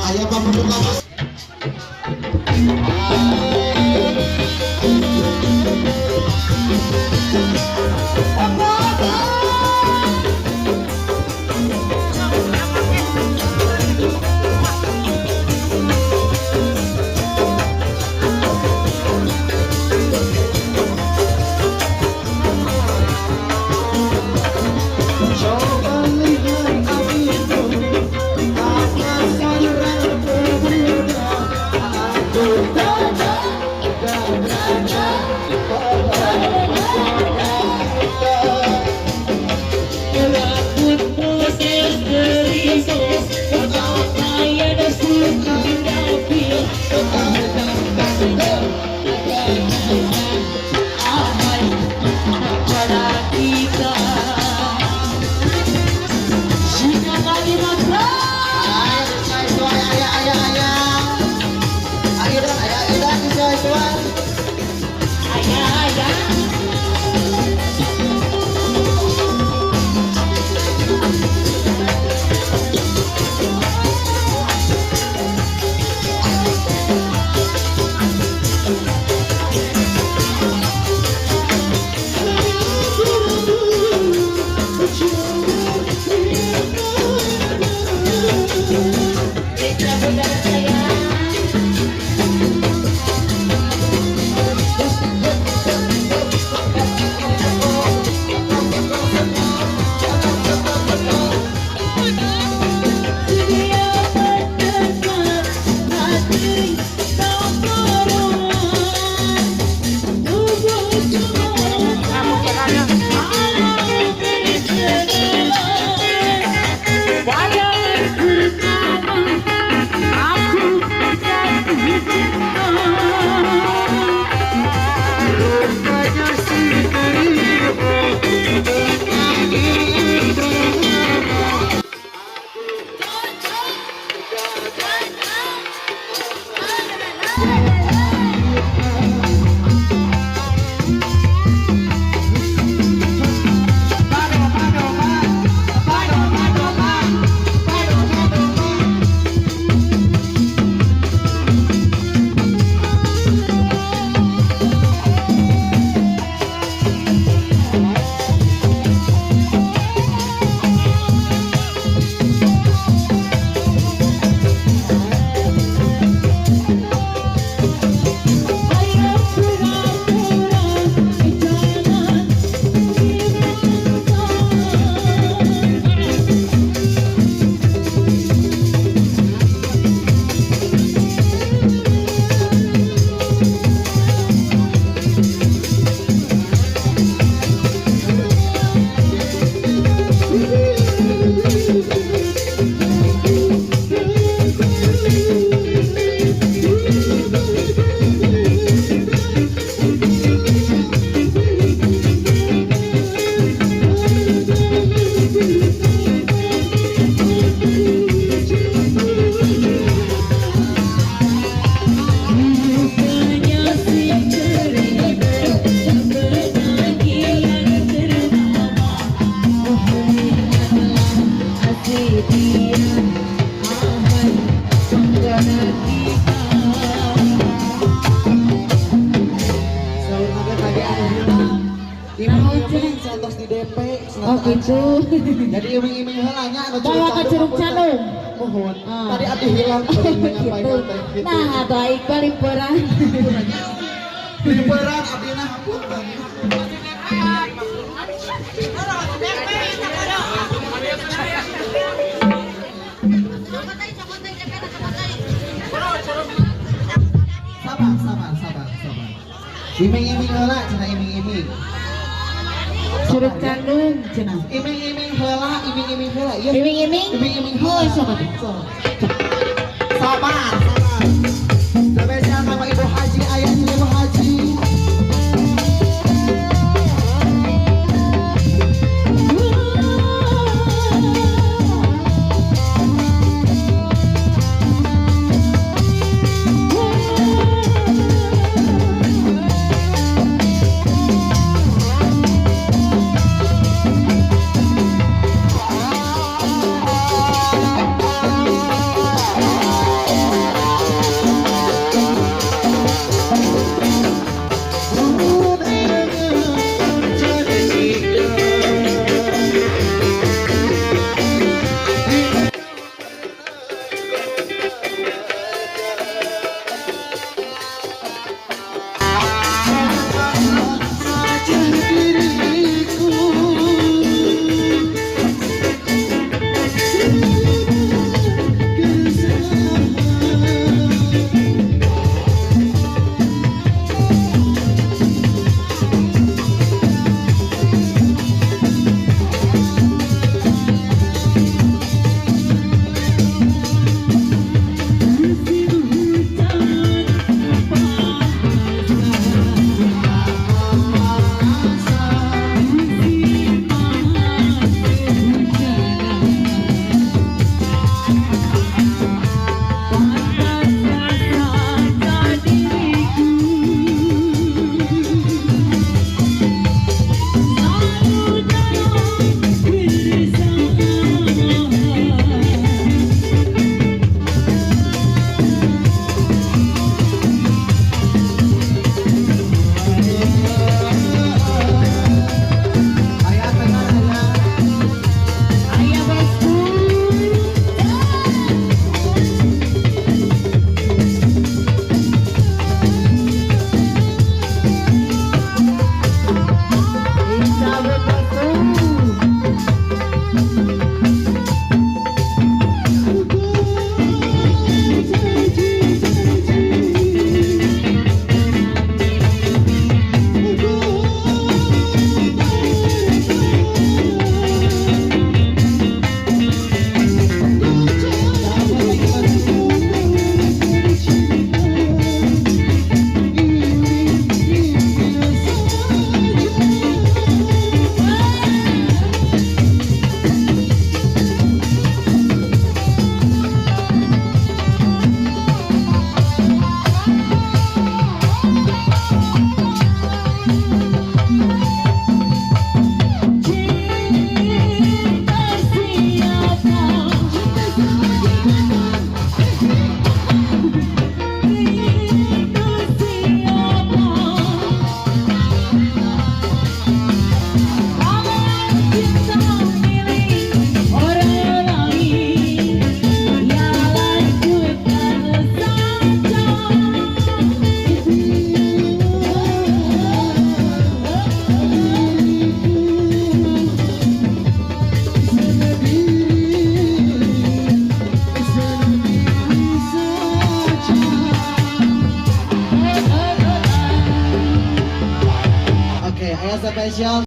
Aya pambuka. Coba lihat itu, apa seorang pemuda. Aku tak berada pada kita. Rambut putih beribu, pakaian suka rapi. Ahai pada kita. Jika lagi mata. Ayo, ayo, ayo, ayo. Ayo, ayo, ayo, ayo, ayo. Ayah, ayah. Mitra saudara sayang. Dia berdekat hati kau peruan. Tubuh Wajah pertama aku jatuh cinta. Rupanya si keribu tengah drama. Pado, pado, pado, pado, pado, pado, pado. Ayo pura-pura jalan di mata. Rupanya si cerita sebenarnya yang terbawa. Adalah setia ahai penggana kita. Saurna teh tadi anu hilang. Iming-iming santos di DP. Oh gitu. Jadi iming-iming heula nya anu. Bawa ke Curug Candung. Mohon. Ah. Tadi abdi hilang bari menyampaikan Gitu. teh gitu. Nah, atau Iqbal liburan. Liburan abdi nah hapunten. Sabar, sabar, sabar, sabar. Iming-iming heula cenah, iming-iming. Curug Candung cenah. Iming-iming heula, iming-iming heula. Iya. Iming-iming. Iming-iming Oh, heula. sok atuh. Sok. Sabar, sabar. Spesial sama Ibu Haji, ayah Ibu Haji. Ya, spesial.